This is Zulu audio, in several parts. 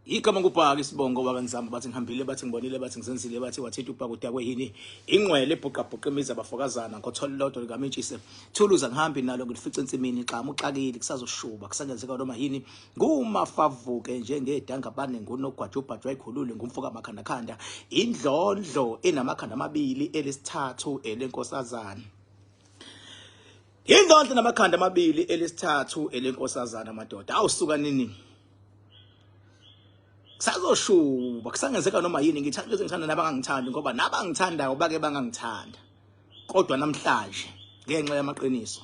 Igama ngubhaka isibongo wakanzamba bathi ngihambile bathi ngibonile bathi ngizenzile bathi wathinta ubhaka udakwe yini ingqwele ebhuqabhuqa imizi abafokazana ngotholo lodwa likamentshise thuluza ngihambi nalo ngilifice ensimini xamu uxakile kusazoshuba kusangenzeka noma yini ngumafavuke njengedanga bane ngunogwaja ubhajwa ikhulule ngumfoka makhandakhanda indlondlo enamakhanda amabili elesithathu elenkosazana indlondlo namakhanda amabili elesithathu elenkosazana madoda awusuka nini kusazoshuba kusangenzeka noma yini ngithanda lezi ngithanda nabangangithandi ngoba nabangithandayo bake bangangithanda kodwa namhlanje ngenxa yamaqiniso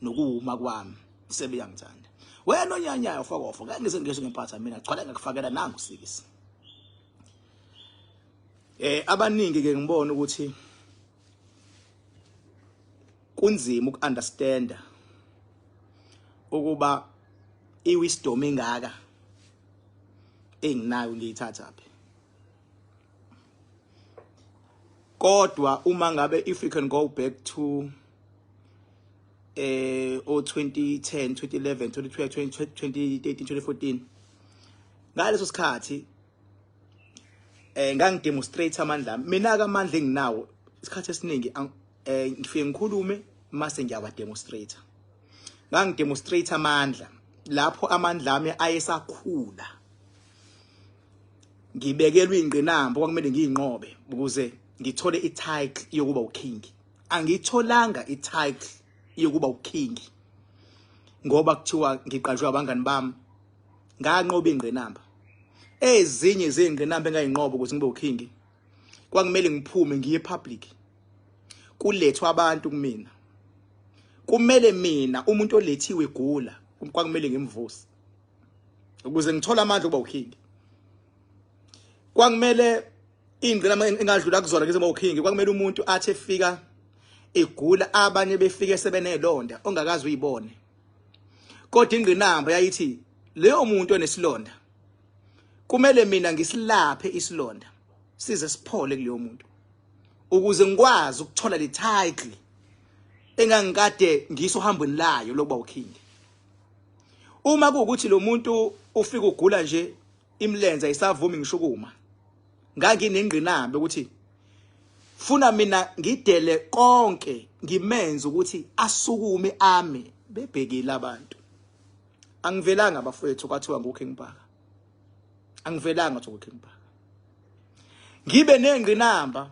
nokuwuma kwami sebeyangithanda wena onyanyayo fokofo ngeke ngize ngisho ngempatha mina gcwala ngakufakela nangu sikisi eh abaningi ke ngibona ukuthi kunzima ukunderstanda ukuba iwisdom engaka enginayo ngiyithatha phi kodwa uma ngabe if you can go back to eh o 2010 2011 2012 2013 2014 ngaleso sikhathi eh ngangidemonstrate amandla mina ke amandla enginawo isikhathi esiningi eh ngifike ngikhulume mase ngiyawa demonstrate ngangidemonstrate amandla lapho amandla ami ayesakhula ngibekelwe ingqinamba kwakumele ngiyinqobe ukuze ngithole i-title yokuba uking angiyitholanga i-title yokuba uking ngoba kuthiwa ngiqanjwe abangani bami nganqoba ingqinamba ezinye zey'ngqinamba engayinqoba ukuze ngibe uking kwakumele ngiphume ngiye public kulethwa abantu kumina kumele mina umuntu olethiwe egula kwakumele ngimvuse ukuze ngithole amandla ukuba uking kwakumele ingqina engadlula kuzona ngize uking kwakumele umuntu athi efika egula abanye befike sebenelonda ongakazi uyibone kodwa ingqinamba yayithi leyo muntu onesilonda kumele mina ngisilaphe isilonda size siphole kuleyo muntu ukuze ngikwazi ukuthola le title engangikade ngiso hambweni layo lokuba uking uma kuwukuthi lo muntu ufika ugula nje imlenze ayisavumi ngisho ukuma nganginengqinamba ukuthi funa mina ngidele konke ngimenze ukuthi asukume ame bebhekile abantu angivelanga bafowethu kwathiwa nguKing Bhaka angivelanga kuthiwa nguKing Bhaka ngibe nengqinamba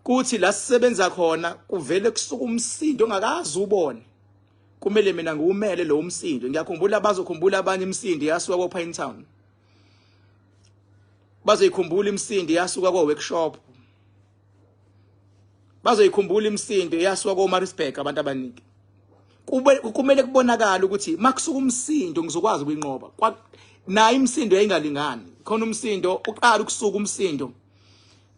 kuthi la sisebenza khona kuvele kusuka umsindo ongakazi ubone kumele mina ngiwumele lo umsindo ngiyakhumbula bazokhumbula abanye imisindo yasuka ko Pine Town bazoyikhumbula imisindo yasuka ko workshop bazoyikhumbula imisindo eyasuka koMaritzburg abantu abaningi kube kumele kubonakala ukuthi makusuka umsindo ngizokwazi ukuyinqoba nayo imisindo yayingalingani khona umsindo uqala ukusuka umsindo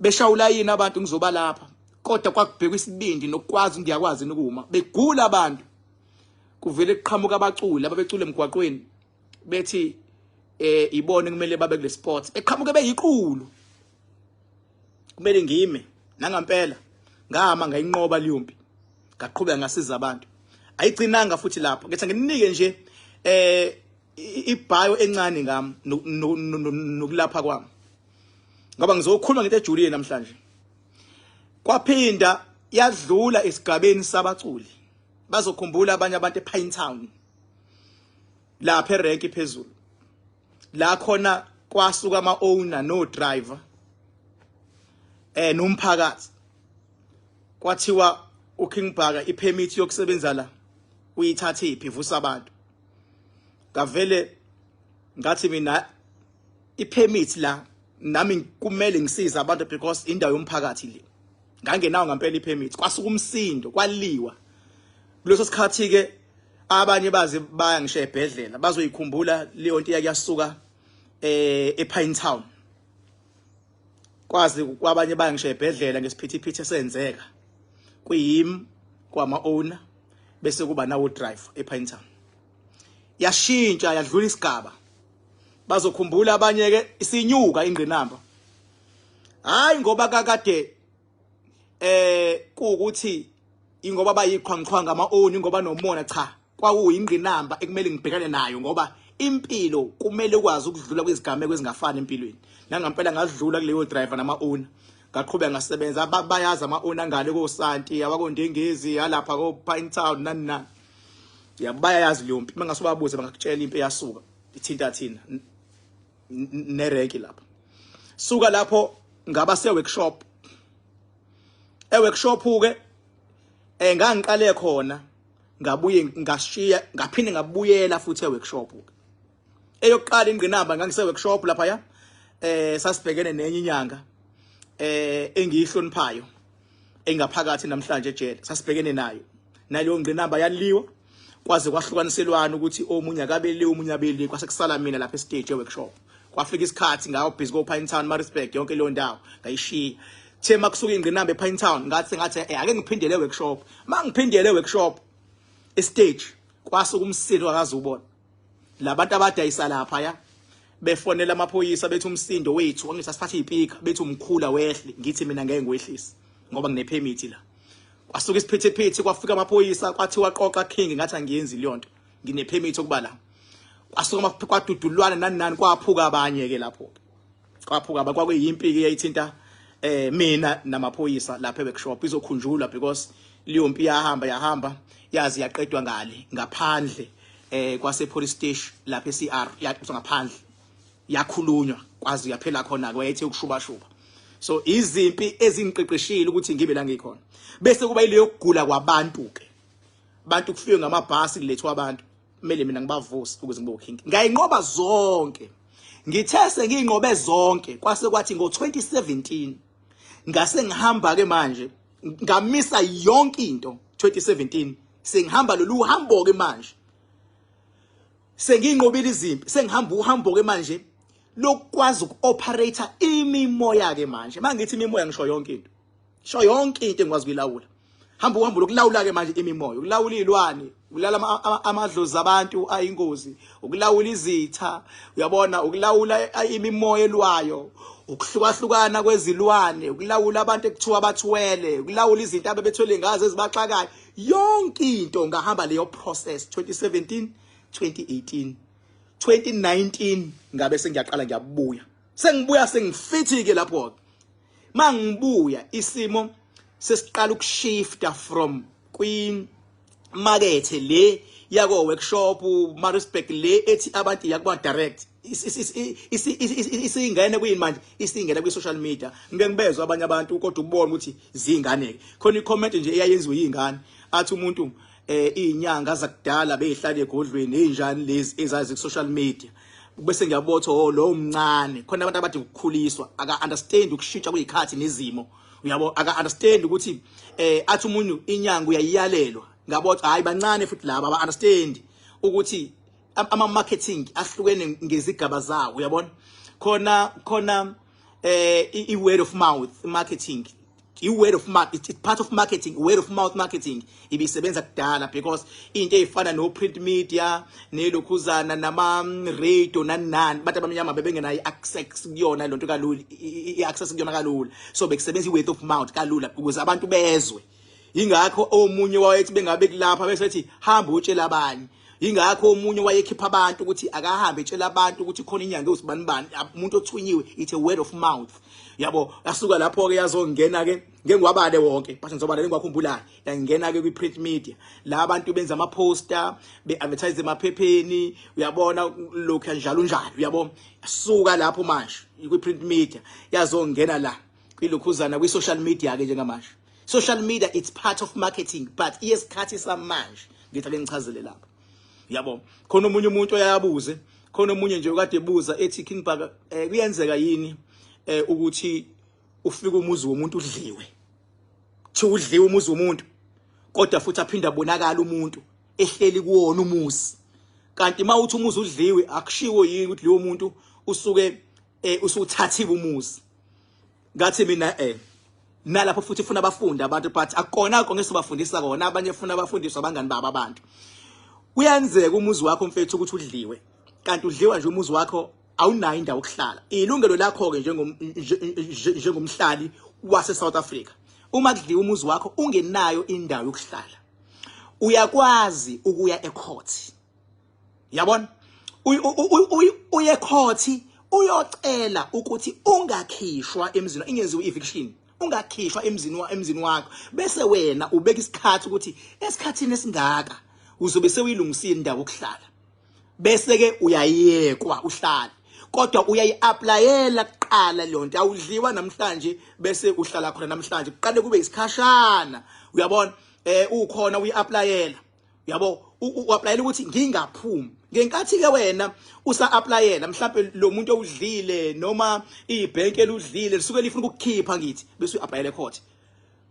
beshawula yini abantu ngizoba lapha kodwa kwakubhekwa isibindi nokukwazi ngiyakwazi ukuma begula abantu kuvele kuqhamuka abaculi ababecula emgwaqweni bethi eh ibone kumele babe kule sport eqhamuke beyiqulu kumele ngime nangampela ngama ngayinqoba leyompi ngaqhubeka ngasiza abantu ayigcinanga futhi lapho ngithi nginike nje eh ibhayo encane ngami nokulapha kwami ngoba ngizokhuluma ngento ejulile namhlanje kwaphinda yadlula esigabeni sabaculi bazokhumbula abanye abantu ePine Town lapha erenki phezulu la khona kwasuka ama owner no driver eh nomphakathi kwathiwa uKing Bhaka ipermit yokusebenza la uyithatha iphi vusa abantu ngavele ngathi mina ipermit la nami kumele ngisize abantu because indawo yomphakathi le ngangenawo ngempela ipermit kwasuka umsindo kwaliwa kuleso sikhathi ke abanye baze baya ngisho ebhedlela bazoyikhumbula leyo nto yakuyasuka eh ePine Town kwazi kwabanye baya ngisho ebhedlela ngesiphithiphithi esenzeka kuyimi kwama owner bese kuba nawo driver ePine Town yashintsha yadlula isigaba bazokhumbula abanye ke isinyuka ingqinamba hayi ngoba kakade eh kuukuthi ingoba bayiqhwangiqhwanga ama own ingoba nomona cha kwakuyingqinamba ekumele ngibhekane nayo ngoba Impilo kumele ukwazi ukudlula kwizigameko ezingafani empilweni. Nangampela ngadlula kuleyo driver nama owner. Ngaqhubeka ngasebenza, bayazi ama owner ngale koSanti, abakondengezi, alapha ko Pine Town nani nani. Yabayazi leyo mpi. Mangase babuze bangakutshela impi eyasuka ithinta thina nerenki lapha. Suka lapho ngaba se workshop. E workshop ke ngangiqale khona, ngabuye ngashiya, ngaphinde ngabuyela futhi e workshop ke. Eyokuqala ingqinamba, ngangise workshop lapha ya, sasibhekene nenye inyanga engiyihloniphayo engaphakathi namhlanje ejele. Sasibhekene nayo, naleyo ngqinamba yaliwa kwaze kwahlukaniselwana ukuthi omunye akabeli, omunye abeli, kwase kusala mina lapha estage e-workshop. Kwafika isikhathi ngawo busy ko Pine Town, Maritzburg, yonke leyo ndawo ngayishiya. The makusuka ingqinamba ePine Town, ngathi ake ngiphindele e-workshop. Mangiphindele e-workshop estage, kwasuka umsindo akazubona labantu abadayisa lapha ya, befonela amaphoyisa bethi umsindo wethu, angithi asiphathe ipika, bethi umkhula wehle. Ngithi mina ngeke ngiwehlise ngoba ngine permit la. Kwasuka isiphithiphithi, kwafika amaphoyisa, kwathiwa qoqa king. Ngathi angiyenzi leyo nto, ngine permit okuba la. Kwasuka kwadudulwana nani nani, kwaphuka abanye ke lapho, kwaphuka aba kwakuyimpi ke yayithinta mina namaphoyisa lapha e-workshop. Izokhunjulwa because leyo mpi yahamba yahamba yazi yaqedwa ngale ngaphandle kwase police station lapha eCR, yaqedwa ngaphandle, yakhulunywa kwazi yaphela khona ke, wayethe ukushuba shuba. So izimpi ezingiqeqeshile ukuthi ngibe la ngikhona. Bese kuba ileyo kugula kwabantu ke, abantu kufike ngamabhasi, kulethwa abantu, kumele mina ngibavuse ukuze ngibe uking. Ngayinqoba zonke. Ngithe sengiyinqobe zonke, kwase kwathi ngo-2017 ngase ngihamba ke manje, ngamisa yonke into. 2017 sengihamba lolu hambo ke manje, sengiyinqobile izimpi, sengihamba uhambo ke manje lokwazi ukuoperate imimoya ke manje. Mangithi imimoya, ngisho yonke into, sho yonke into engikwazi ukuyilawula. Hamba uhambo lokulawula ke manje imimoya, ukulawula izilwane, ukulala amadlozi abantu ayingozi, ukulawula izitha, uyabona, ukulawula imimoya elwayo, ukuhlukahlukana kwezilwane, ukulawula abantu ekuthiwa bathwele, ukulawula izinto abebethwele ngazo ezibaxakayo, yonke into. Ngahamba leyo process 2017, 2018, 2019, ngabe sengiyaqala ngiyabuya. Sengibuya sengifithi ke lapho ke. Mangibuya isimo sesiqala ukushifta from kwi market le yako workshop Maritzburg le ethi abantu yakuba direct, isingene kuyini manje, isingene kwi social media. Ngike ngibezwa abanye abantu, kodwa ukubona ukuthi zingane ke khona i-comment nje eyayenziwe yingane, athi umuntu izinyanga zakudala bezihlala egodlweni, ezinjani lezi ezazi ku social media? Bese ngiyabotha, oh, lo umncane khona. Abantu abadinga ukukhuliswa, aka understand ukushintsha kuyikhathi nezimo, uyabo, aka understand ukuthi athi umuntu inyanga uyayiyalelwa. Ngabotha, hayi, bancane futhi laba, aba understand ukuthi ama marketing ahlukene ngezigaba zawo, uyabona. Khona i word of mouth marketing, i-word of mouth, it's part of marketing. Word of mouth marketing ibisebenza kudala because into ezifana no print media nelokhuzana nama radio nani nani, abantu abamnyama bebengenayo i-access kuyona lonto kalula, i-access kuyona kalula. So bekusebenza i-word of mouth kalula ukuze abantu bezwe. Ingakho omunye wayethi bengabe kulapha bese ethi hamba utshela abanye. Ingakho omunye wayekhipha abantu ukuthi akahambe etshela abantu ukuthi khona inyanga ewusibani bani, umuntu othunyiwe. It's a word of mouth, yabo. Yasuka lapho ke yazongena ke, ngeke ngiwabale wonke but ngizobala lengwakhumbulayo. Yangena ke kwi-print media la abantu benza ama poster, be-advertise emaphepheni, uyabona, lokhu njalo njalo, uyabo. Yasuka lapho manje kwi-print media, yazongena la kwilokhuzana kwi-social media ke njengamanje. Social media, it's part of marketing, but iyesikhathi samanje. Ngithi ake ngichazele lapha, yabo. Khona omunye umuntu oyabuze, khona omunye nje okade ebuza ethi, "King Bhaka, kuyenzeka yini ukuthi ufike umuzi womuntu udliwe, kuthiwa udliwe umuzi womuntu, kodwa futhi aphinde abonakala umuntu ehleli kuwona umuzi? Kanti mawuthi umuzi udliwe, akushiwo yini ukuthi leyo muntu usuke usuthathiwe umuzi?" Ngathi mina nalapho futhi ufuna abafundi abantu, but akukona konke esibafundisa kona. Abanye funa abafundiswa abangani babo abantu. Kuyenzeka umuzi wakho, mfethu, ukuthi udliwe, kanti udliwa nje umuzi wakho, awunayo indawo yokuhlala. Ilungelo lakho ke njengomhlali wase South Africa, uma kudliwa umuzi wakho ungenayo indawo yokuhlala, uyakwazi ukuya ecourt, yabona. Uye court uyocela ukuthi ungakhishwa emzini, ingenziwe eviction, ungakhishwa emzini wakho, bese wena ubeka isikhathi ukuthi esikhathini esingaka uzobe sewuyilungisile indawo yokuhlala, bese ke uyayekwa uhlale. Kodwa uyayi-applyela kuqala leyo nto, awudliwa namhlanje bese uhlala khona namhlanje, kuqale kube isikhashana, uyabona, ukhona uyi-applyela, yabo, u-applyela ukuthi ngingaphumi. Ngenkathi ke wena usa-applyela, mhlawumbe lo muntu owudlile noma ibhenki eludlile lisuke lifuna ukukukhipha, ngithi bese uyi-applyela ecourt,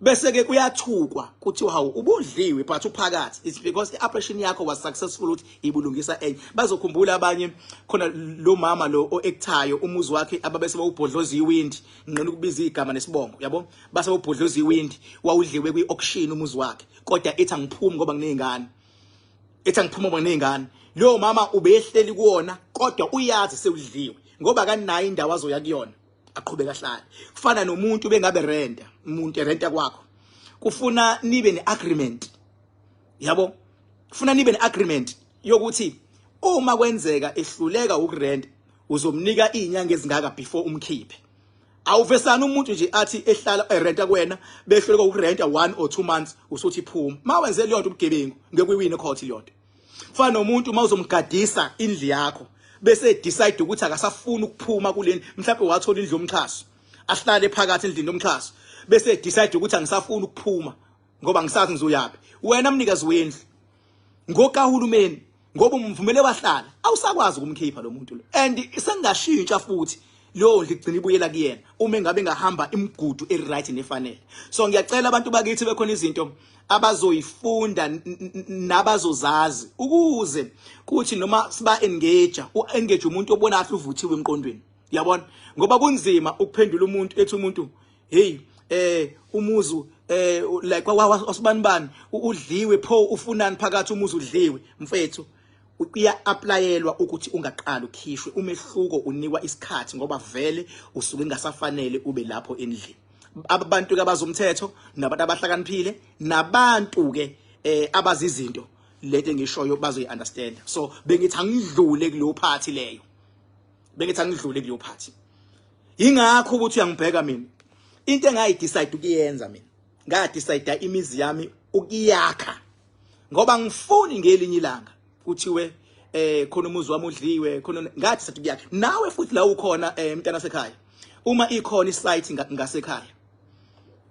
bese ke kuyathukwa kuthiwa, "Hawu, ubudliwe but uphakathi." It's because i-operation yakho was successful ukuthi ibulungisa enye. Bazokhumbula abanye khona lo mama lo o-actayo, umuzi wakhe ababese bawubhodloza iwindi, nginqena ukubiza igama nesibongo, yabo, base bawubhodloza iwindi, wawudliwe kwi-auction umuzi wakhe, kodwa ethi, "Angiphumi ngoba nginey'ngane," ethi, "Angiphumi ngoba nginey'ngane." Loyo mama ubehleli kuwona, kodwa uyazi sewudliwe, ngoba kanayo indawo azoya kuyona, aqhubeka ahlale. Kufana nomuntu bengabe renta, umuntu erenta kwakho, kufuna nibe neagreement, yabo, kufuna nibe neagreement yokuthi uma kwenzeka ehluleka ukurent, uzomnika izinyanga ezingaka before umkhiphe. Awuvesana umuntu nje athi ehlala erenta kuwena, behluleka ukurenta 1 or 2 months, usuthi phuma. Mawenze leyo nto, ubugebengu, ngeke uyiwine court leyo nto. Fana nomuntu uma uzomgadisa indlu yakho, bese decide ukuthi akasafuni ukuphuma kuleni, mhlawumbe wathola indlu yomxhaso, ahlale phakathi endlini yomxhaso, bese decide ukuthi, "Angisafuni ukuphuma ngoba ngisazi ngizoyapi." Wena mnikazi wendlu, ngokahulumeni, ngoba umvumele wahlala, awusakwazi ukumkhipha lo muntu lo. And sengashintsha futhi leyo ndlu, igcina ibuyela kuyena uma engabe ngahamba imigudu e-right nefanele. So ngiyacela abantu bakithi, bekhona izinto abazoyifunda nabazozazi, ukuze kuthi noma siba engage, u-engage umuntu obona kahle uvuthiwe emqondweni, yabona, ngoba kunzima ukuphendula umuntu ethi umuntu, "Hey, umuzu like wasibani bani udliwe, pho ufunani phakathi umuzi udliwe?" Mfethu, uya-applyelwa ukuthi ungaqali ukhishwe. Umehluko, unikwa isikhathi ngoba vele usuke ingasafanele ube lapho endlini. Abantu ke abazomthetho nabantu abahlakaniphile nabantu ke abazi izinto lento engishoyo bazoyi-understand. So bengithi angidlule kuleyo part leyo, bengithi angidlule kuleyo part. Ingakho ukuthi uyangibheka mina, into engayi-decide ukuyenza mina, nga-decide imizi yami ukuyakha, ngoba ngifuni ngelinye ilanga kuthiwe khona umuzi wami udliwe khona. Ngathi kuyakha. Nawe futhi la ukhona, mntana sekhaya, uma ikhona isite ngasekhaya,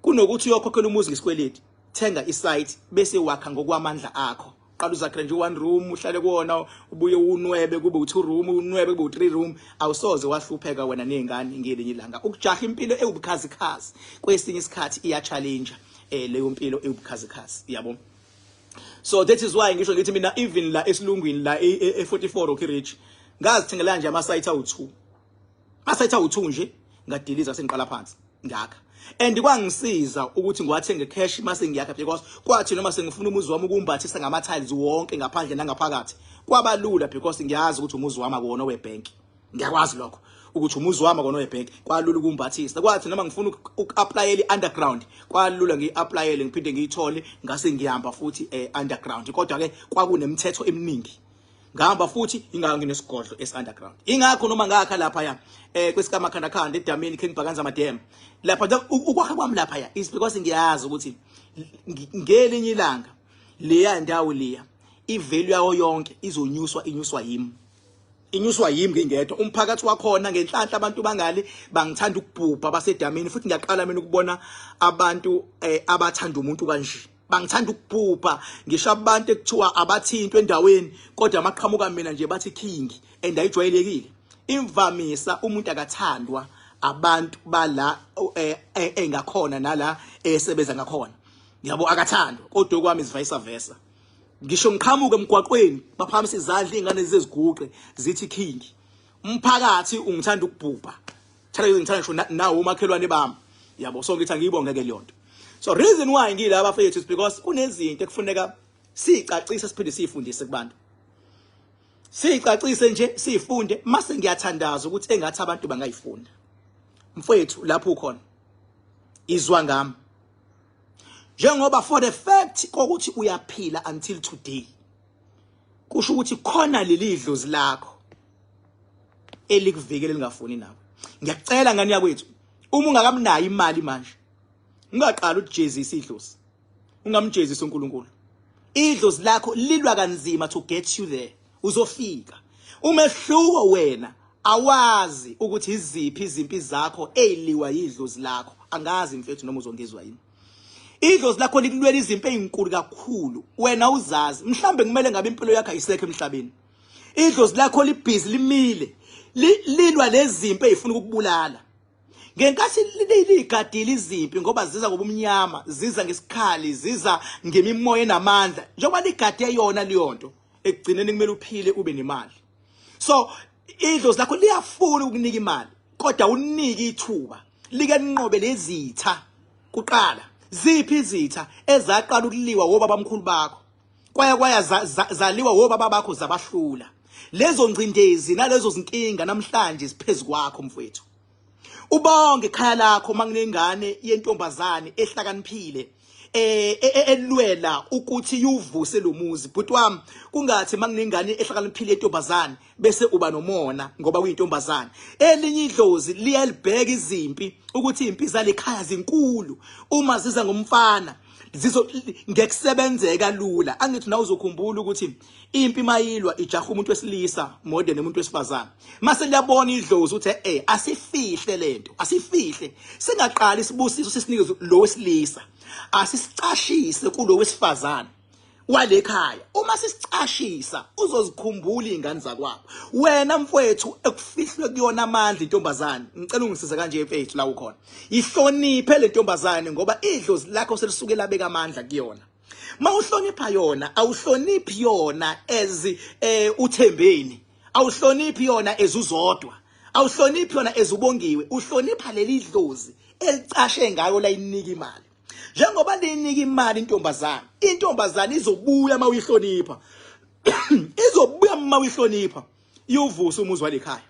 kunokuthi uyokhokhela umuzi ngesikweleti, thenga isite bese wakha ngokwamandla akho. Qala uzakhele nje one room, uhlale kuwona, ubuye unwebe kube u2 room, unwebe kube u3 room. Awusoze wahlupheka wena nezingane ngelinye ilanga. Ukujaha impilo ewubukhazikhazi kwesinye isikhathi iya challenge leyo mpilo ewubukhazikhazi, yabo. So that is why ngisho ngithi mina, even la esilungwini la e44 Rocky Ridge, ngazithengela nje ama site awu2, ama site awu2 nje, ngadiliza, sengiqala phansi ngakha. And kwangisiza ukuthi ngiwathenge cash mase ngiyakha, because kwathi noma sengifuna umuzi wami ukumbathisa ngama tiles wonke ngaphandle nangaphakathi, kwaba lula because ngiyazi ukuthi umuzi wami akuwona webank. Ngiyakwazi lokho ukuthi umuzi wami akona webank, kwalula ukumbathisa. Kwathi noma ngifuna uku-applyela i-underground, kwalula, ngiyi-applyele, ngiphinde ngiyithole, ngase ngihamba futhi underground. Kodwa ke kwakunemithetho eminingi, ngihamba futhi ingaka nginesigodlo esi-underground. Ingakho noma ngakha lapha ya kwesikamakhandakhanda edamini, King Bhakanza Madam lapha, ukwakha kwami lapha ya is because ngiyazi ukuthi ngelinye ilanga leya ndawo leya, ivalue yawo yonke izonyuswa, inyuswa yimi, inyuswa yimi ngingedwa. Umphakathi wakhona, ngenhlanhla abantu bangale bangithanda ukubhubha, basedamini futhi. Ngiyaqala mina ukubona abantu abathanda umuntu kanje, bangithanda ukubhubha. Ngisho abantu ekuthiwa abathintwe endaweni, kodwa amaqhamuka mina nje bathi king, and ayijwayelekile. Imvamisa umuntu akathandwa abantu bala engakhona nala esebenza ngakhona, yabo, akathandwa. Kodwa kwami is vice versa. Ngisho ngiqhamuke emgwaqweni, baphakamisa izandla, izingane zeziguqe zithi king. Umphakathi ungithanda ukubhubha, thanda ngithanda ngisho nawo umakhelwane bami, yabo. So ngithi angiyibonge ke leyo nto. So reason why ngila, bafethu, is because kunezinto ekufuneka sicacise, siphinde sifundise kubantu, sicacise nje, sifunde. Mase ngiyathandaza ukuthi engathi abantu bangayifunda. Mfowethu, lapho ukhona, izwa ngami, njengoba for the fact kokuthi uyaphila until today, kusho ukuthi khona leli dlozi lakho. elikuvikele lingafuni nawe. Ngiyacela ngani yakwethu, uma ungakamnayo imali manje, ungaqali ukujezisa idlozi, ungamjezisi uNkulunkulu. Idlozi lakho lilwa kanzima to get you there, uzofika. Umehluko wena awazi ukuthi iziphi izimpi zakho eziliwa yidlozi lakho. Angazi mfethu noma uzongizwa yini. Idlozi lakho likulwela izimpi ezinkulu kakhulu, wena uzazi. Mhlambe kumele ngabe impilo yakho ayisekho emhlabeni. Idlozi lakho libhizi limile, lilwa lezimpi ezifuna ukukubulala. Ngenkathi ligadile izimpi, ngoba ziza ngobumnyama, ziza ngesikhali, ziza ngemimoya enamandla, njengoba ligade yona leyo nto, ekugcineni kumele uphile ube nemali. So idlozi lakho liyafuna ukunika imali, kodwa unike ithuba like linqobe lezitha kuqala. Ziphi izitha ezaqala ukuliwa wobabamkhulu bakho? Kwaya kwaya zaliwa wobaba bakho, zabahlula. Lezo ngcindezi nalezo zinkinga namhlanje ziphezu kwakho mfowethu. Ubonge ekhaya lakho manginengane yentombazane ehlakaniphile elwela ukuthi yuvuse lo muzi. Bhuti wami, kungathi manginengane ehlakaniphile yentombazane bese uba nomona ngoba kuyintombazane. Elinye idlozi liyalibheka izimpi ukuthi impi zalekhaya zinkulu, uma ziza ngomfana zizo ngekusebenzeka lula. Angithi nawe uzokhumbula ukuthi impi mayilwa ijaha umuntu wesilisa more than umuntu wesifazane. Mase liyabona idlozi ukuthi asifihle lento, asifihle, singaqali isibusiso sisinikeze lo wesilisa, asisicashise kulo wesifazane walekhaya. Uma sisicashisa uzozikhumbula izingane zakwabo. Wena mfowethu ekufihlwe kuyona amandla intombazane, ngicela ungisize kanje mfethu la ukhona, ihloniphe le ntombazane ngoba idlozi lakho selisuke labeka amandla kuyona. Mawuhlonipha yona, awuhloniphi yona as uThembeni, awuhloniphi yona as uZodwa, awuhloniphi yona as uBongiwe, uhlonipha leli dlozi elicashe ngayo layinika imali. Njengoba liyinika imali intombazane, intombazane izobuya uma uyihlonipha, izobuya uma uyihlonipha iyovusa umuzi walekhaya,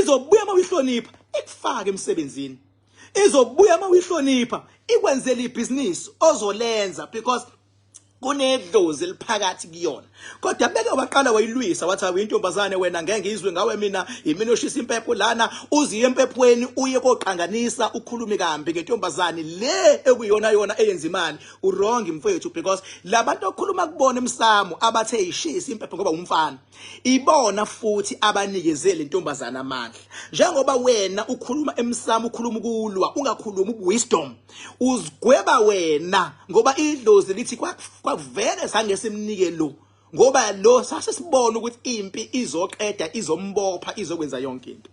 izobuya uma uyihlonipha ikufake emsebenzini, izobuya uma uyihlonipha ikwenzele ibhizinisi ozolenza, because kunedlozi eliphakathi kuyona. Kodwa beke waqala wayilwisa, wathi awuyintombazane wena, ngeke ngizwe ngawe mina, yimina oshisa impepho lana. Uziye empephweni uye koqanganisa, ukhulume kambi ngentombazane le ekuyona yona eyenza imali. Uwrong mfethu, because labantu okhuluma kubona emsamo abathe ishisa impepho ngoba umfana, ibona futhi abanikezele intombazana amandla. Njengoba wena ukhuluma emsamo, ukhuluma ukulwa, ungakhulumi wisdom, uzigweba wena, ngoba idlozi lithi kwakuvele sange simnike lo, ngoba lo sase sibona ukuthi impi izoqeda, izombopha, izokwenza yonke into.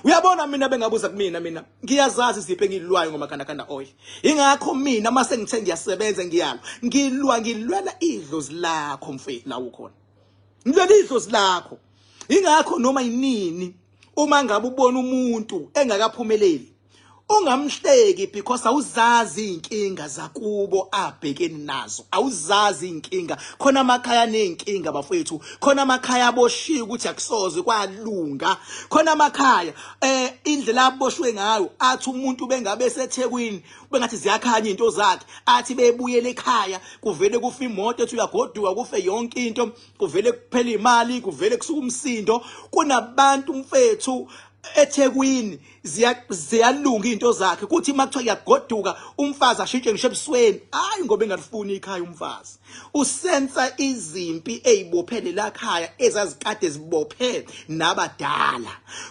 Uyabona mina bengabuza kumina, mina ngiyazazi izipho engilwayo ngomakhandakhanda oil. Ingakho mina mase ngithe ngiyasebenza, ngiyalwa, ngilwa, ngilwela idlozi lakho mfethu la ukhona, ngilwela idlozi lakho. Ingakho noma yinini uma ngabe ubona umuntu engakaphumeleli, ungamhleki, because awuzazi inkinga zakubo abhekene nazo, awuzazi inkinga. Khona amakhaya nezinkinga bafethu, khona amakhaya aboshiwe ukuthi akusoze kwalunga, khona amakhaya indlela aboshwe ngayo, athi umuntu bengabe seThekwini bengathi ziyakhanya into zakhe, athi bebuyele ekhaya kuvele kufa imoto, ethi uyagoduka kufe yonke into, kuvele kuphela imali, kuvele kusuka umsindo. Kunabantu mfethu eThekwini ziyalunga into zakhe, kuthi makuthiwa kuyagoduka umfazi ashintshe ngisho ebusweni, hayi ngoba engalifuni ikhaya. Umfazi usensa izimpi ezibophele la khaya ezazikade zibophe nabadala.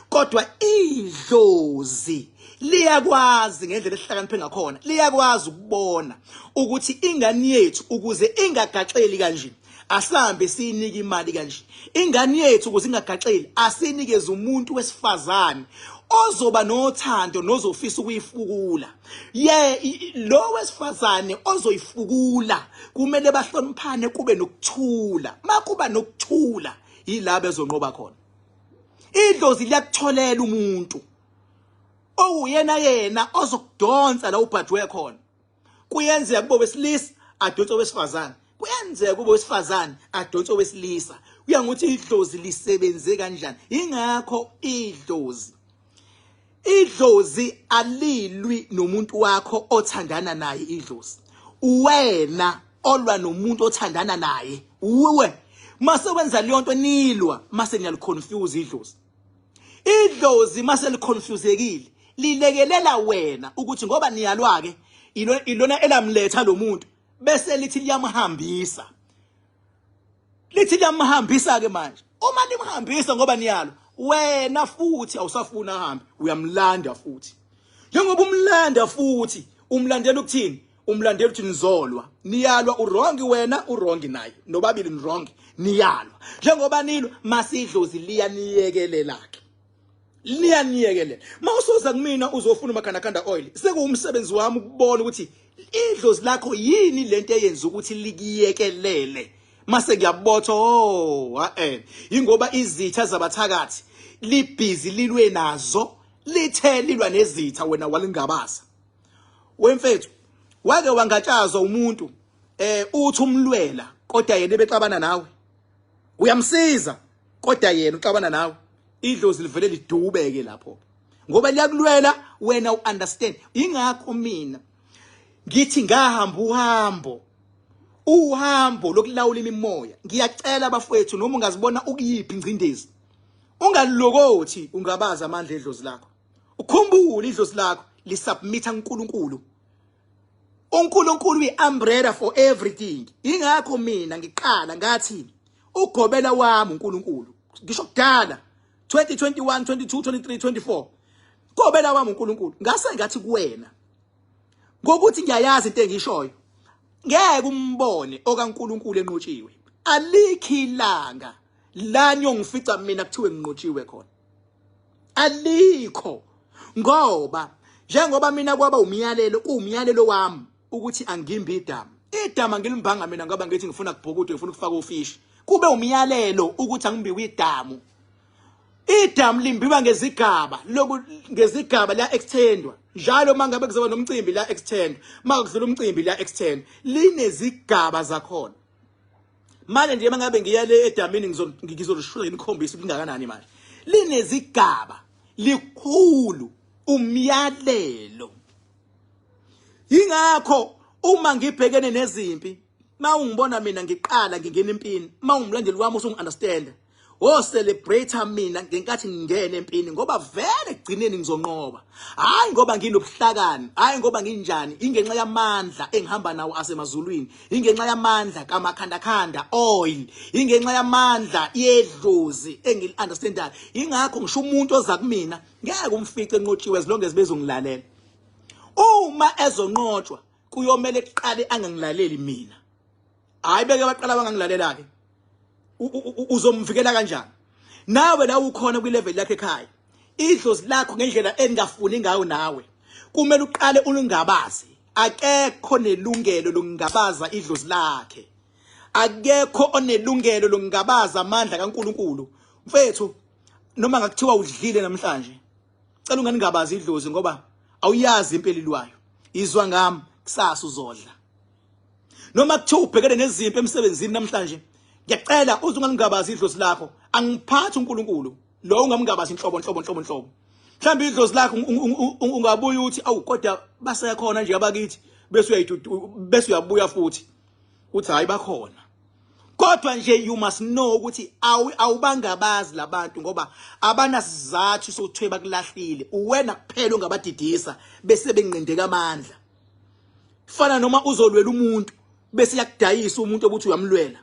Kodwa idlozi liyakwazi ngendlela esihlakaniphe ngakhona, liyakwazi ukubona ukuthi ingane yethu ukuze ingagaxeli kanje, asambe siyinike imali kanje. Ingane yethu ukuze ingagaxeli, asinikeze umuntu wesifazane ozoba nothando nozofisa ukuyifukula. Ye lo wesifazane ozoyifukula kumele bahloniphane, kube nokuthula. Makuba nokuthula yila bezonqoba khona. Idlozi liyakutholela umuntu owuyena yena ozokudonsa la ubhajwe khona. Kuyenzeka kube wesilisa adonse owesifazane, kuyenzeka kube wesifazane adonse owesilisa, kuya ngokuthi idlozi lisebenze kanjani. Ingakho idlozi alilwi nomuntu wakho othandana naye. Idlozi uwena olwa nomuntu othandana naye, uwe mase wenza leyo nto nilwa, mase niyaliconfuse idlozi. Idlozi mase liconfusekile lilekelela wena ukuthi ngoba niyalwa ke ilona elamletha lo muntu bese lithi liyamhambisa. Lithi liyamhambisa ke manje. Uma limhambisa ngoba niyalwa wena futhi awusafuna ahambe uyamlanda futhi. Njengoba umlanda futhi umlandela ukuthini? Umlandela uthi nizolwa. Niyalwa uwrong wena uwrong naye. Nobabili ni wrong niyalwa. Njengoba nilwa masidlozi liyaniyekelela ke. Liyaniyekelela. Mawusoza kumina uzofuna umakhandakhanda oil. Sekuwumsebenzi wami ukubona ukuthi idlozi lakho yini lento eyenza ukuthi likiyekelele. Mase ngiyabotha oh eh ingoba izitha zabathakathi libhizi lilwe nazo lithe lilwa nezitha wena walingabaza. Wemfethu wake wangatshazwa umuntu uthi umlwela kodwa yena ebexabana nawe. Uyamsiza kodwa yena uxabana nawe. Idlozi livele lidubeke lapho ngoba liyakulwela wena uunderstand. Ingakho mina ngithi ngahamba uhambo uhambo lokulawula imimoya. Ngiyacela bafowethu noma ungazibona ukuyiphi ingcindezi ungalokothi ungabaza amandla edlozi lakho. Ukhumbule idlozi lakho lisubmitha kuNkulunkulu. uNkulunkulu uyi-umbrella for everything. Ingakho mina ngiqala ngathi ugobela wami uNkulunkulu. Ngisho kudala 2021 22 23 24 gobela wami uNkulunkulu. Ngase ngathi kuwena ngokuthi ngiyayazi into engishoyo ngeke umbone okaNkulunkulu enqotshiwe. Alikho ilanga la niyongifica mina kuthiwe nginqotshiwe khona. Alikho. Ngoba njengoba mina kwaba umyalelo kuwumyalelo wami ukuthi angimbi idamu. Idamu angilimbanga mina ngoba ngithi ngifuna kubhukude ngifuna ukufaka ufishi. Kube umyalelo ukuthi angimbiwe idamu. Idamu limbiwa ngezigaba loku ngezigaba la extendwa. Njalo mangabe kuzoba nomcimbi la extend, makudlula umcimbi la extend. Linezigaba zakhona. Manje nje mangabe ngiya le edamini ngizolishula nginikhombise ukuthi lingakanani manje. Linezigaba likhulu umyalelo. Ingakho uma ngibhekene nezimpi mawungibona mina ngiqala ngingena empini mawungumlandeli wami usungi-understand wo celebrate mina ngenkathi ngingena empini ngoba vele ekugcineni ngizonqoba. Hayi ngoba nginobuhlakani, hayi ngoba nginjani, ingenxa yamandla engihamba nawo asemazulwini, ingenxa yamandla kamakhandakhanda oil, ingenxa yamandla yedlozi engili-understandayo. Ingakho ngisho umuntu oza kumina ngeke umfice enqotshiwe as long as bezongilalela. Uma ezonqotshwa kuyomele kuqale angangilaleli mina. Hayi beke baqala bangangilalela ke. Uzomvikela kanjani? Nawe la ukhona kwi level yakhe ekhaya. Idlozi lakho ngendlela engafuni ngayo nawe. Kumele uqale ulingabaze. Akekho nelungelo lokungabaza idlozi lakhe. Akekho onelungelo lokungabaza amandla kaNkuluNkulu. Mfethu noma ngakuthiwa udlile namhlanje cela unganingabazi idlozi ngoba awuyazi impela ilwayo. Izwa ngami kusasa uzodla. Noma kuthiwa ubhekene nezimpi emsebenzini namhlanje ngiyacela uze ungalingabazi idlozi lakho. Angiphathi uNkulunkulu lo ungamngabazi inhlobo nhlobo nhlobo nhlobo. Mhlawumbe idlozi lakho ungabuya uthi awu kodwa basekhona nje abakithi bese uyayidudu bese uyabuya futhi uthi hayi bakhona. Kodwa nje you must know ukuthi awubangabazi labantu ngoba abanasizathu sokuthi bakulahlile. Uwena kuphela ongabadidisa bese benqindeka amandla. Fana noma uzolwela umuntu bese yakudayisa umuntu obuthi uyamlwela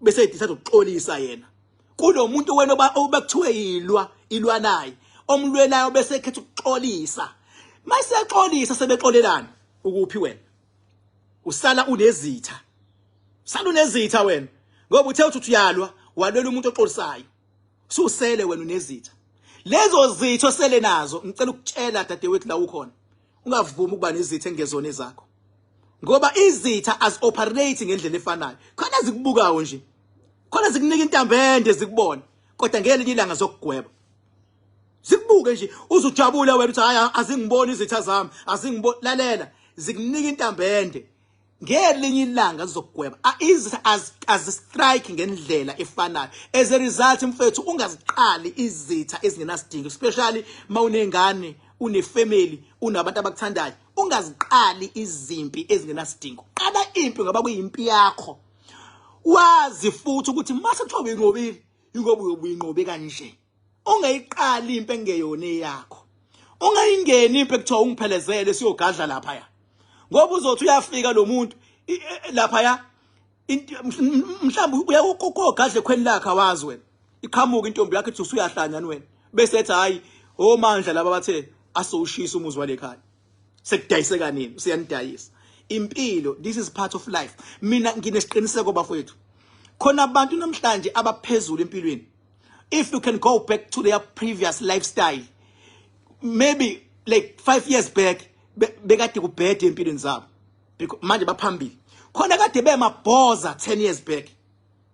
bese edecide ukuxolisa yena. Kulo muntu wena obekuthiwe yilwa ilwa naye omlwelayo bese ekhetha ukuxolisa. Mase exolisa sebexolelana ukuphi wena? Usala unezitha. Usala unezitha wena ngoba uthe uthi uyalwa walwela umuntu oxolisayo. Ususele wena unezitha. Lezo zitha osele nazo ngicela ukutshela dadewethu la ukhona. Ungavumi ukuba nezitha engezona ezakho. Ngoba izitha as operate ngendlela efanayo. Khona zikubukayo nje. Khona zikunika intambo ende zikubona. Kodwa ngelinye ilanga zokugweba. Zikubuke nje uzujabula wena uthi hayi azingiboni izitha zami, azingiboni. Lalela, zikunika intambo ende. Ngelinye ilanga zizokugweba. Izitha azistrike ngendlela efanayo. As a result mfethu ungaziqali izitha ezingenasidingo, especially mawunengane, unefamily, unabantu abakuthandayo. Ungaziqali izimpi ezingenasidingo. Qala impi ngoba kuyimpi yakho. Wazi futhi ukuthi mase kuthiwa uyinqobile, ingoba uyinqobe kanje. Ungayiqali impi engeyona eyakho. Ungayingeni impi ekuthiwa ungiphelezele siyogadla lapha ya. Ngoba uzothi uyafika lo muntu lapha ya, mhlawumbe uyakogadla ekhweni lakhe, awazi wena. Iqhamuka intombi yakhe ithi usuyahlanya wena, bese ethi hayi, omandla laba bathe asowushisa umuzi wale khaya. Sekudayiseka nini? Usiyanidayisa impilo. This is part of life. Mina nginesiqiniseko, bafowethu, khona abantu namhlanje abaphezulu empilweni, if you can go back to their previous lifestyle, maybe like 5 years back, bekade kubhede empilweni zabo, because manje baphambili. Khona kade bemabhoza 10 years back,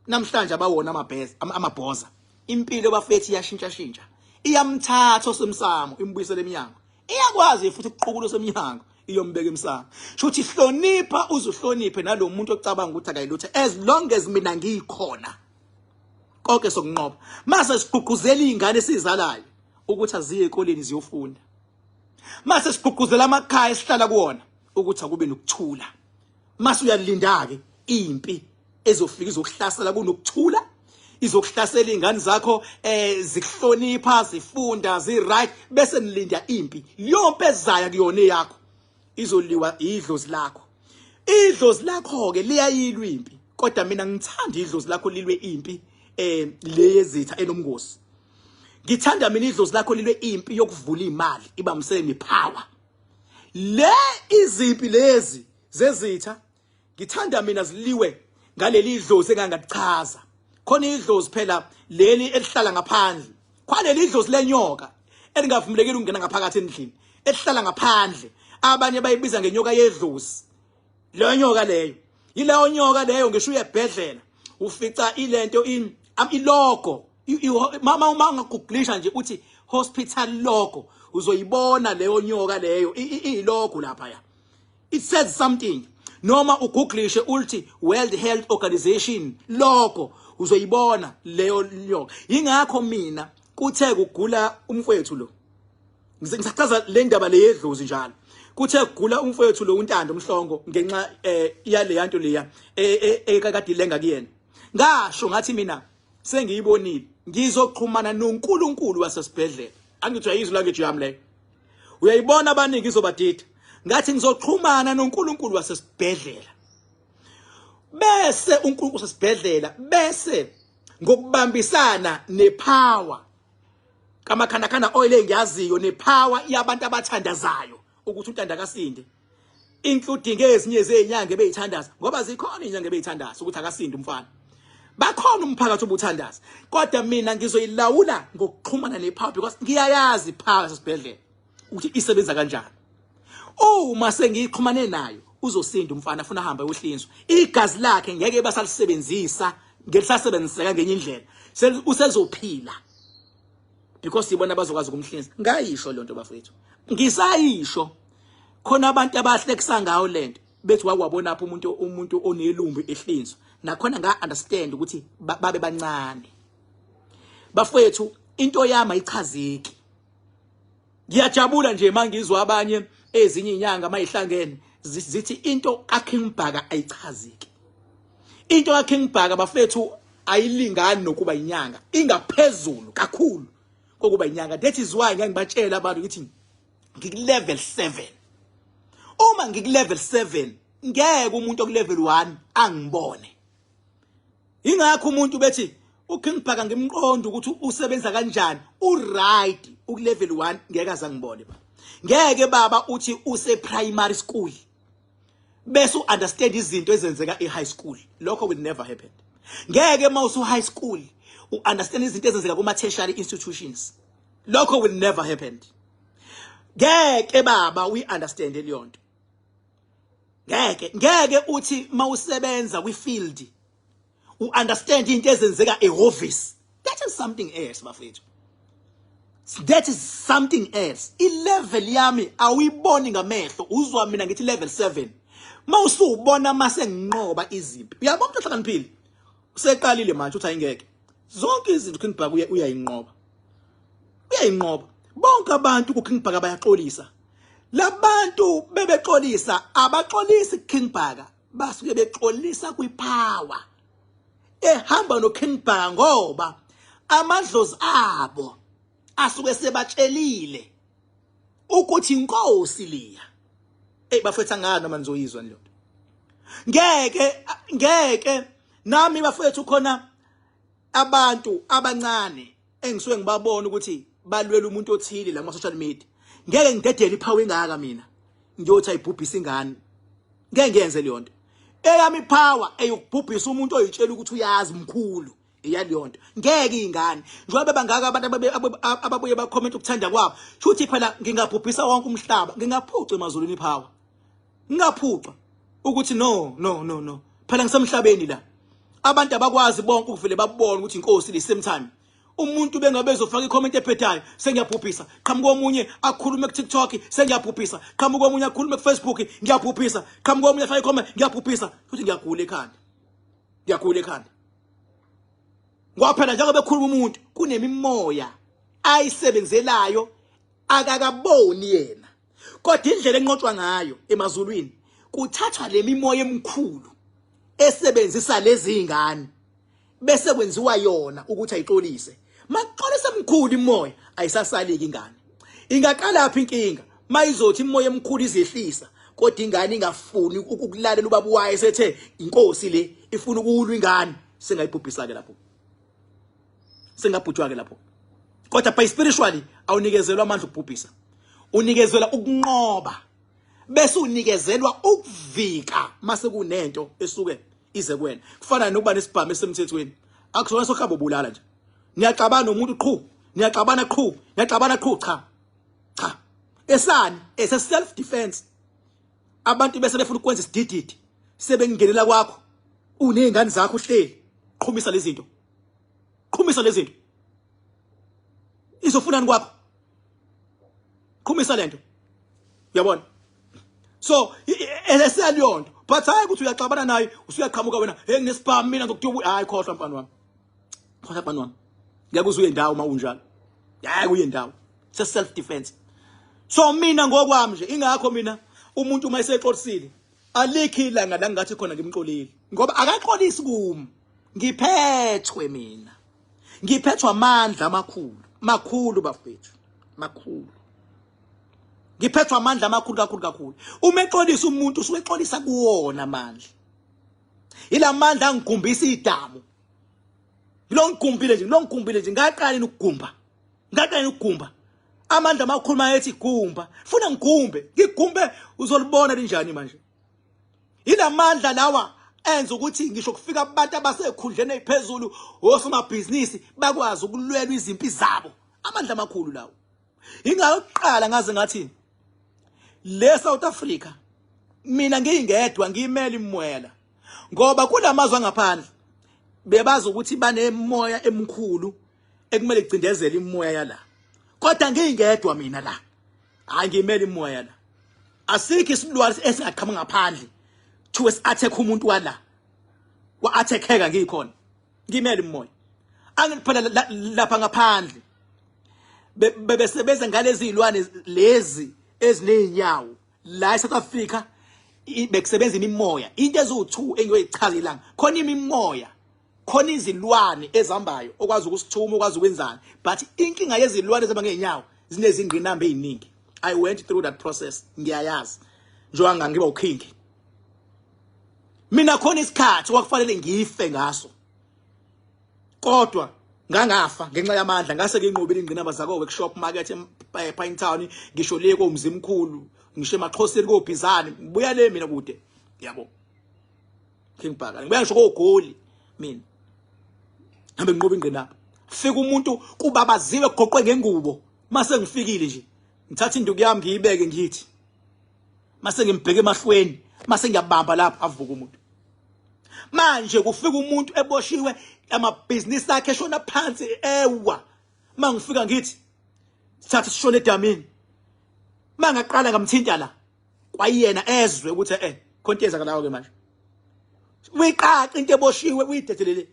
namhlanje abawona amabheza, amabhoza. Impilo, bafethu, iyashintsha shintsha. Iyamthatha osemsamo imbuyisele eminyango, iyakwazi futhi ukuqukula osemnyango iyombeka emsamo. Shuthi hlonipha, uzuhloniphe nalo muntu ocabanga ukuthi akayilutho. As long as mina ngikhona, konke sokunqoba. Mase sigqugquzela izingane esizalayo ukuthi aziye ekoleni ziyofunda, mase sigqugquzela amakhaya esihlala kuwona ukuthi akube nokuthula, mase uyalinda ke impi ezofika izokuhlasela kunokuthula, izokuhlasela izingane zakho zikuhlonipha, zifunda, zi right, bese nilinda impi. Leyo mpi ezayo kuyona eyakho, izoliwa idlozi lakho. Idlozi lakho ke liyayilwa impi, kodwa mina ngithanda idlozi lakho lilwe impi le yezitha enomngozi. Ngithanda mina idlozi lakho lilwe impi yokuvula imali, ibambisene nepower. Le izimpi lezi zezitha ngithanda mina ziliwe ngaleli dlozi engangalichaza. Khona idlozi phela leli elihlala ngaphandle, khona idlozi lenyoka elingavumelekile ukungena ngaphakathi endlini, elihlala ngaphandle. Abanye bayibiza ngenyoka yedlozi. Leyo nyoka leyo, yileyo nyoka leyo ngisho uyebhedlela ufica ilento in ilogo. Mama, uma ungagooglisha nje uthi "hospital logo", uzoyibona leyo nyoka leyo iyilogo lapha ya. It says something. Noma ugooglishe uthi "World Health Organization logo", uzoyibona leyo nyoka. Ingakho mina kuthe kugula umfowethu lo, ngisachaza le ndaba le yedlozi njalo, kuthe kugula umfowethu lo uNtando Mhlongo ngenxa yale yanto leya ekade ilenga kuyena, ngasho ngathi mina sengiyibonile, ngizoxhumana noNkulunkulu wasesibhedlela. Angithi uyayizwa language yami leyo, uyayibona, abaningi izobadida. Ngathi ngizoxhumana noNkulunkulu wasesibhedlela, bese uNkulunkulu wasesibhedlela bese ngokubambisana nepower kamakhanakana oil engiyaziyo, nepower yabantu abathandazayo ukuthi uNtanda akasinde, including ezinye zezinyanga ebeyithandaza, ngoba zikhona izinyanga ebeyithandaza ukuthi akasinde umfana, bakhona umphakathi obuthandaza, kodwa mina ngizoyilawula ngokuxhumana nepower, because ngiyayazi ipower sesibhedlela ukuthi isebenza kanjani. Uma sengiyixhumane nayo, uzosinda umfana, afuna ahambe ayohlinzwa. Igazi lakhe ngeke basalisebenzisa ngelisasebenziseka ngenye indlela, usezophila because ibona abazokwazi ukumhlinza. Ngayisho le nto, bafethu, ngisayisho. Khona abantu abahlekisa ngayo lento, bethi wakwabona apho umuntu onelumbi ehlinzwa. Nakhona nga understand ukuthi babe bancane. Bafethu, into yami ayichazeki. Ngiyajabula nje mangizwa abanye ezinye inyanga mayihlangene zithi into kaKing Bhaka ayichazeki. Into kaKing Bhaka, bafethu, ayilingani nokuba inyanga, ingaphezulu kakhulu kokuba inyanga. That is why ngeke ngibatshela abantu ukuthi ngiku level 7. Uma ngiku level 7, ngeke umuntu oku level 1 angibone. Ingakho umuntu bethi uKing Bhaka ngimqonda ukuthi usebenza kanjani, uright, uku level 1, ngeke azangibone ba. Ngeke baba uthi use primary school bese uunderstand izinto ezenzeka e-high school. Lokho will never happen. Ngeke uma usu high school uunderstand izinto ezenzeka kuma tertiary institutions. Lokho will never happen. Ngeke baba we understand leyo nto. Ngeke uthi mawusebenza kwi-field uunderstand into ezenzeka ehhovisi. That is something else, bafethu, that is something else. I-level yami awuyiboni ngamehlo. Uzwa mina ngithi level 7, mawusubona mase nginqoba izimpi. Uyabona, umuntu ohlakaniphile useqalile manje uthi ayingeke zonke izinto King Bhaka uyayinqoba, uyayinqoba. Bonke abantu ku King Bhaka bayaxolisa. Labantu bebexolisa, abaxolisi King Bhaka, basuke bexolisa kwipower ehamba no King Bhaka, ngoba amadlozi abo Asuke sebatshelile ukuthi inkosi liya. Ey bafethu, angani noma nizoyizwa leyo nto. Ngeke, ngeke nami bafethu, khona abantu abancane engisuke ngibabona ukuthi balwela umuntu othile la kuma social media. Ngeke ngidedele ipower engaka mina ngiyothi ayibhubhisa ingane. Ngeke ngiyenze leyo nto. Eyami power eyokubhubhisa umuntu oyitshela ukuthi uyazi mkhulu, iyaleyo nto. Ngeke ingane, njengoba bangaka abantu ababuye bacomment ukuthanda kwabo, shuthi phela ngingabhubhisa wonke umhlaba, ngingaphuca emazulwini ipower, ngingaphuca ukuthi no, no, no, no, phela ngisemhlabeni la. Abantu abakwazi bonke ukuvele babone ukuthi inkosi the same time. Umuntu bengabe ezofaka icomment ephethayo, sengiyabhubhisa. Qhamuka omunye akhulume ku-TikTok, sengiyabhubhisa. Qhamuka omunye akhulume ku-Facebook, ngiyabhubhisa. Qhamuka omunye afake icomment, ngiyabhubhisa. Futhi ngiyagula ekhanda, ngiyagula ekhanda, ngoba phela njengoba ekhuluma umuntu kunemimoya ayisebenzelayo akakaboni yena. Kodwa indlela enqotshwa ngayo emazulwini, kuthathwa le mimoya emikhulu esebenzisa lezi ingane, bese kwenziwa yona ukuthi ayixolise. Maxolisa mkhulu imoya, ayisasaliki ingane. Ingaqala phi inkinga? Mayizothi imoya emkhulu izehlisa, kodwa ingane ingafuni ukulalela ubaba wayo, esethe inkosi le, ifuna ukulwa ingane, singayibhubhisa ke lapho, singabhujwa ke lapho. Kodwa by spiritually awunikezelwa amandla ukubhubhisa, unikezelwa ukunqoba, bese unikezelwa ukuvika mase kunento esuke ize kuwena. Kufana nokuba nesibhamu esemthethweni, akusona sokuhamba ubulala nje. Niyaxabana nomuntu, qhu, niyaxabana, qhu, niyaxabana, qhu. Cha, cha, esani ese self defense. Abantu bese befuna ukwenza isidididi, sebengingenela kwakho unezingane zakho uhleli, qhumisa lezi zinto, qhumisa lezi zinto. Izofunani kwakho? Qhumisa lento, uyabona? So eseyaliyonto, but hayi ukuthi uyaxabana naye, usuyaqhamuka wena, hey, nginesibhamu mina, ngizokuthiwa. Hayi, khohlwa mfana wami, khohlwa mfana wami. Ngeke uze uye ndawo uma unjalo, ngeke uye ndawo. Se self defense. So mina ngokwami nje, ingakho mina umuntu uma esexolisile, alikho ilanga la ngathi khona ngimxolile, ngoba akaxolisi kumi. Ngiphethwe mina, ngiphethwe amandla amakhulu, makhulu bafethu, makhulu. Ngiphethwe amandla amakhulu kakhulu kakhulu. Uma exolisa umuntu, usuke exolisa kuwona amandla. Ilamandla angigumbisa idamu, lo ngigumbile nje, lo ngigumbile nje. Ngaqala ukugumba, ngaqala ukugumba. Amandla amakhulu mayethi gumba, funa ngigumbe, ngigumbe, uzolibona linjani manje. Ilamandla lawa enza ukuthi ngisho kufika abantu abasekhundleni eziphezulu, osomabhizinisi, bakwazi ukulwela izimpi zabo. Amandla amakhulu lawo. Ingakuqala ngaze ngathi le South Africa mina ngiyingedwa, ngiyimela imwela, ngoba kulamazwe angaphandle bebazi ukuthi banemoya emkhulu ekumele icindezele imoya yala, kodwa ngiyingedwa mina la, hayi, ngiyimela imoya la. Asikho isilwane esingaqhamuka ngaphandle thiwe si-attack umuntu wala, wa-attackeka ngikhona, ngimele imoya. Angiphela lapha ngaphandle bebesebenza ngalezi zilwane lezi ezinezinyawo. La eSouth Africa bekusebenza imimoya, into eziwu2 engiyoyichaza ilanga khona. Imimoya khona, izilwane ezihambayo okwazi ukusithuma, okwazi ukwenzani, but inkinga yezilwane ezihamba ngeenyawo zinezingqinamba eziningi. I went through that process, ngiyayazi, njengoba ngiba uking mina. Khona isikhathi kwakufanele ngife ngaso, kodwa ngangafa ngenxa yamandla. Ngase nginqobile ingqinamba zako workshop market ePinetown, ngisho le komzimkhulu, ngisho emaXhoseni kobhizane. Ngibuya le mina kude, yabo King Bhaka, ngibuya ngisho kogoli mina. Hambe nginqoba ingqinamba, fika umuntu kubabaziwe, kugoqwe ngengubo. Mase ngifikile nje, ngithatha induku yami ngiyibeke, ngithi mase ngimbheke emahlweni, mase ngiyabamba lapha, avuka umuntu. Manje kufika umuntu eboshiwe, amabhizinisi akhe eshona phansi, ewa. Mangifika ngithi sithatha sishone edamini. Mangaqala ngamthinta la kwayena, ezwe ukuthi khonto yenzakalayo ke manje. Uyiqaqa into eboshiwe, uyidedelele.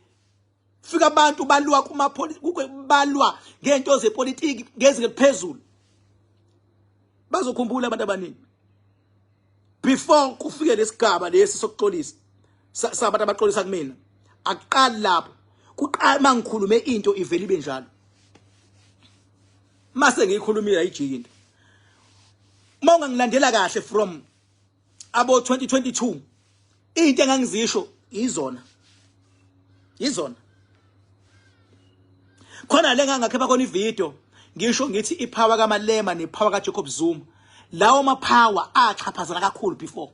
Fika abantu balwa kumapolisi, balwa ngento zepolitiki ngezinga eliphezulu. Bazokhumbula abantu abaningi before kufike lesigaba lesi sokuxolisa sabantu abaxolisa kumina. Akuqali lapho, kuqala mangikhulume into ivele ibe njalo. Mase ngiyikhulumile ayijiki into. Uma ungangilandela kahle from abo 2022 into engangizisho izona. Izona. Khona le ngangakhipha khona ivideo ngisho ngithi ipower kaMalema nepower kaJacob Zuma lawo mapower axhaphazana kakhulu before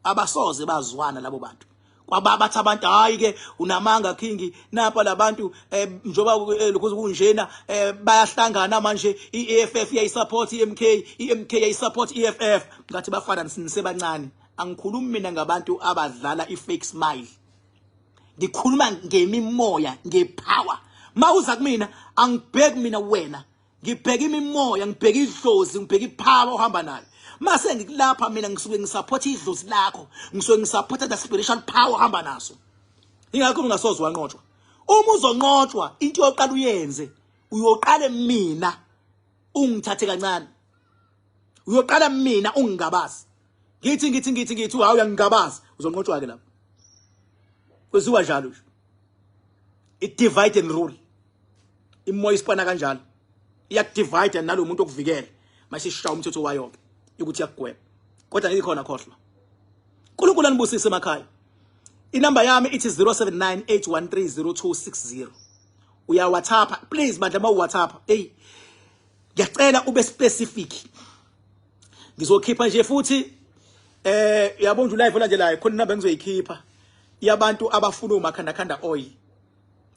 abasoze bazwana labo bantu kwaba bathi abantu hayi ke unamanga king napa labantu eh, njoba eh, lokho kunjena eh, bayahlangana manje iEFF iyayisupport iMK iMK iyayisupport iEFF ngathi bafana nisebancane angikhulumi mina ngabantu abadlala ifake smile ngikhuluma ngemimoya ngepower mawuza kumina angibheki mina wena ngibheka imimoya ngibheka idlozi ngibheka ipower ohamba nayo mase ngikulapha mina ngisuke ngisupport idlozi lakho ngisuke ngisupport the spiritual power ohamba naso ingakho ungasoze wanqotshwa uma uzonqotshwa into yoqala uyenze uyoqale mina ungithathe kancane uyoqala mina ungingabazi ngithi ngithi ngithi ngithi hawu uyangingabaza uzonqotshwa ke lapho kwenziwa njalo nje i divide and rule imoya isipana kanjalo iyakudivide nalo muntu okuvikele masishaya umthetho wayo ke ukuthi iyakugweba kodwa ngikhona khohlwa uNkulunkulu anibusise emakhaya inamba yami ithi 0798130260 uya WhatsApp please bandla uma WhatsApp hey ngiyacela ube specific ngizokhipha nje futhi eh yabo nje live olandelayo khona inamba engizoyikhipha yabantu abafuna umakhanda khanda oil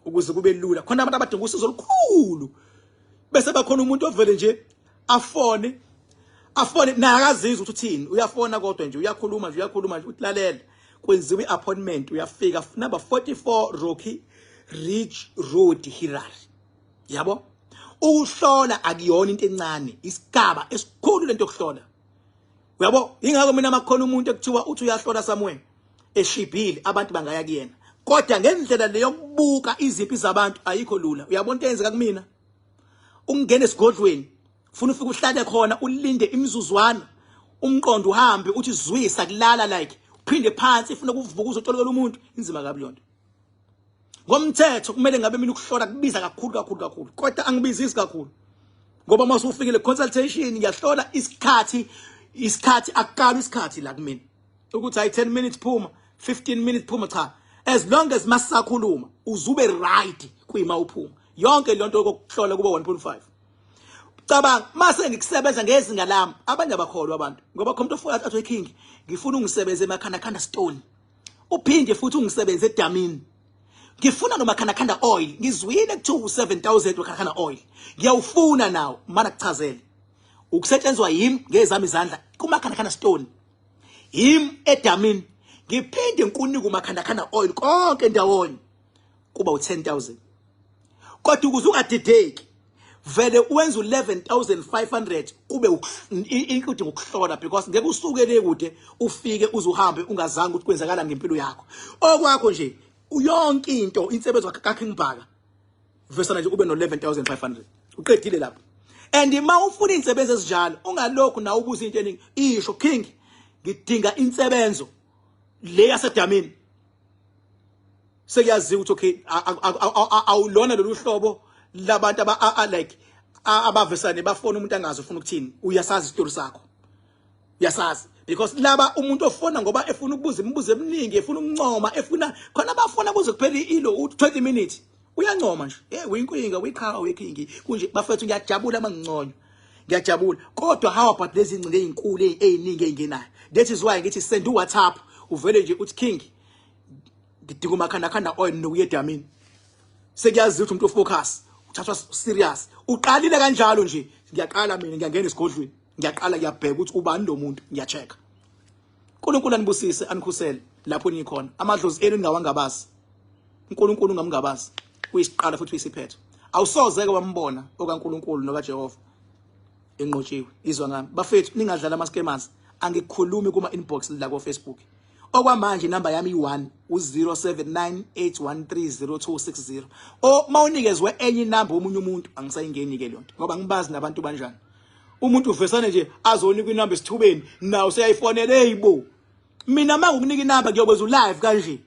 ukuze kube lula khona abantu abadinga usizo olukhulu bese bakhona umuntu ovele nje afone afone naye akazizwa ukuthi uthini uyafona kodwa nje uyakhuluma nje uyakhuluma nje uthi lalela kwenziwa i-appointment uyafika number 44 Rocky Ridge Road Harare yabo ukuhlola akuyona into encane isigaba esikhulu lento yokuhlola uyabo ingakho mina makhona umuntu ekuthiwa uthi uyahlola somewhere eshibhile abantu bangaya kuyena kodwa ngendlela leyokubuka izimpi zabantu ayikho lula uyabona into eyenzeka kumina ukungena esigodlweni ufuna ufike uhlale khona ulinde imizuzwana umqondo uhambe uthi zwisa kulala like uphinde phansi ifuna ukuvuka uzotolokela umuntu inzima kabi lonto ngomthetho kumele ngabe mina ukuhlola kubiza kakhulu kakhulu kakhulu kodwa angibizisi kakhulu ngoba uma usufikile consultation ngiyahlola isikhathi isikhathi akuqala isikhathi la kumina ukuthi hayi 10 minutes phuma 15 minutes phuma cha as long as masisakhuluma uzube right kuyima uphuma yonke lonto yokuhlola kuba 1.5 cabanga mase ngikusebenza ngezinga lami abanye abakholwa abantu ngoba khona umuntu ofuna athi king ngifuna ungisebenze emakhanda khanda stone uphinde futhi ungisebenze edamini ngifuna nomakhanda oil ngizwile kuthiwa u7000 wekhakhanda oil ngiyawufuna nawo mana kuchazele ukusetshenzwa yimi ngezami izandla kumakhandakhanda stone yimi edamini ngiphinde ngikunike umakhandakhanda oil konke ndawonye kuba u10000 kodwa ukuze ungadideki vele uwenza u11500 kube include ngokuhlola because ngeke usuke le kude ufike uzuhambe ungazange ukuthi kwenzakala ngempilo yakho okwakho nje yonke into insebenzo kaKing Bhaka vesana nje ube no 11500 uqedile lapho and uma ufuna insebenzo ezinjalo ungalokhu nawe ubuza into eningi isho king ngidinga insebenzo le yasedamini sekuyaziwa ukuthi okay awulona lolu hlobo labantu aba like abavesane bafona umuntu angazi ufuna ukuthini uyasazi isitori sakho uyasazi because laba umuntu ofona ngoba efuna ukubuza imibuzo eminingi efuna ukuncoma efuna khona abafona kuze kuphele ilo 20 minutes uyancoma nje hey uyinkinga uyiqhawe uyikingi kunje bafethu ngiyajabula manginconywa ngiyajabula kodwa how about lezi ngcingo ezinkulu eziningi ezingenayo that is why ngithi send u WhatsApp uvele nje uthi king ngidinga umakhanda khanda oil nokuya edamini sekuyaziwa ukuthi umuntu ofocus uthathwa serious uqalile kanjalo nje ngiyaqala mina ngiyangena esigodlweni ngiyaqala ngiyabheka ukuthi ubani lo muntu ngiyacheck uNkulunkulu anibusise anikhusele lapho nikhona amadlozi enu ningawangabazi uNkulunkulu ungamngabazi uyisiqala futhi uyisiphetho awusoze ke wambona okaNkulunkulu nokaJehova enqotshiwe izwa ngami bafethu ningadlala ama scammers angikhulumi kuma inbox la ko Facebook okwamanje inamba yami i-1 u-0798130260 o mawunikezwe enye inamba omunye umuntu angisayingeni ke leyo nto ngoba ngibazi nabantu banjani umuntu uvesane nje azonika inamba esithubeni nawo seyayifonela eyibo mina uma ngikunika inamba ngiyokwenza ulive kanje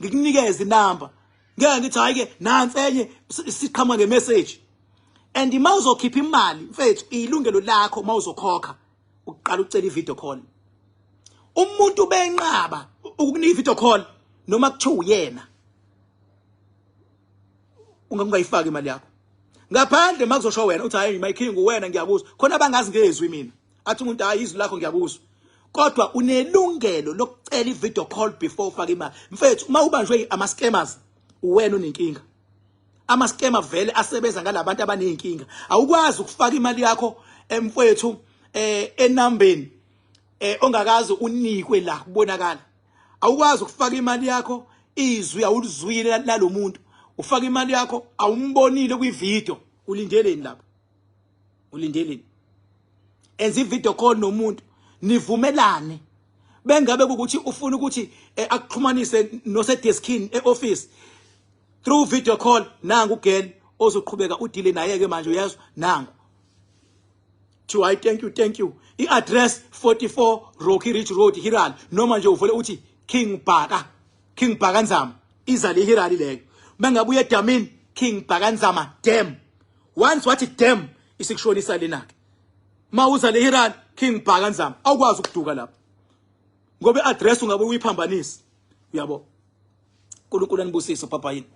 ngikunikeze inamba ngeke ngithi hayi ke nansi enye siqhamuka ngemessage And uma uzokhipha imali mfethu, ilungelo lakho uma uzokhokha uqala ucela i-video call. Umuntu benqaba ukukunika i-video call noma kuthiwa uyena, ungayifaki imali yakho ngaphandle makuzosho wena uthi, "Hayi, my king, wena ngiyakuzwa." Khona abangazi ngezwi mina, athi umuntu, "Hayi, izwi lakho ngiyakuzwa." Kodwa unelungelo lokucela i-video call before ufake imali. Mfethu, uma ubanjwe ama-scammers, uwena unenkinga. Ama-scammer vele asebenza ngalabantu abaney'nkinga. Awukwazi ukufaka imali yakho, emfowethu, enambeni ongakaze unikwe la kubonakala. Awukwazi ukufaka imali yakho, izwi awulizwile lalomuntu. Ufaka imali yakho, awumbonile kwivideo. Ulindeleni lapho? Ulindeleni? Enza i-video call nomuntu, nivumelane. Bengabe ukuthi ufuna ukuthi akuxhumanise nosedeskini e-office through video call, nangu girl ozoqhubeka udile naye ke manje, uyezwa? Nangu to, "I thank you, thank you." I-address 44 Rocky Ridge Road, Hiral, noma nje uvele uthi King Bhaka, King Bhaka Nzama, iza le Hiral leyo. Mangabe uye edamini, King Bhaka Nzama Dam. Once wathi dam, isikushonisa lena ke. Mawuza le Hiral, King Bhaka Nzama, awukwazi ukuduka lapho ngoba i-address ungabe uyiphambanisa, uyabo? uNkulunkulu anibusise. Papa yini.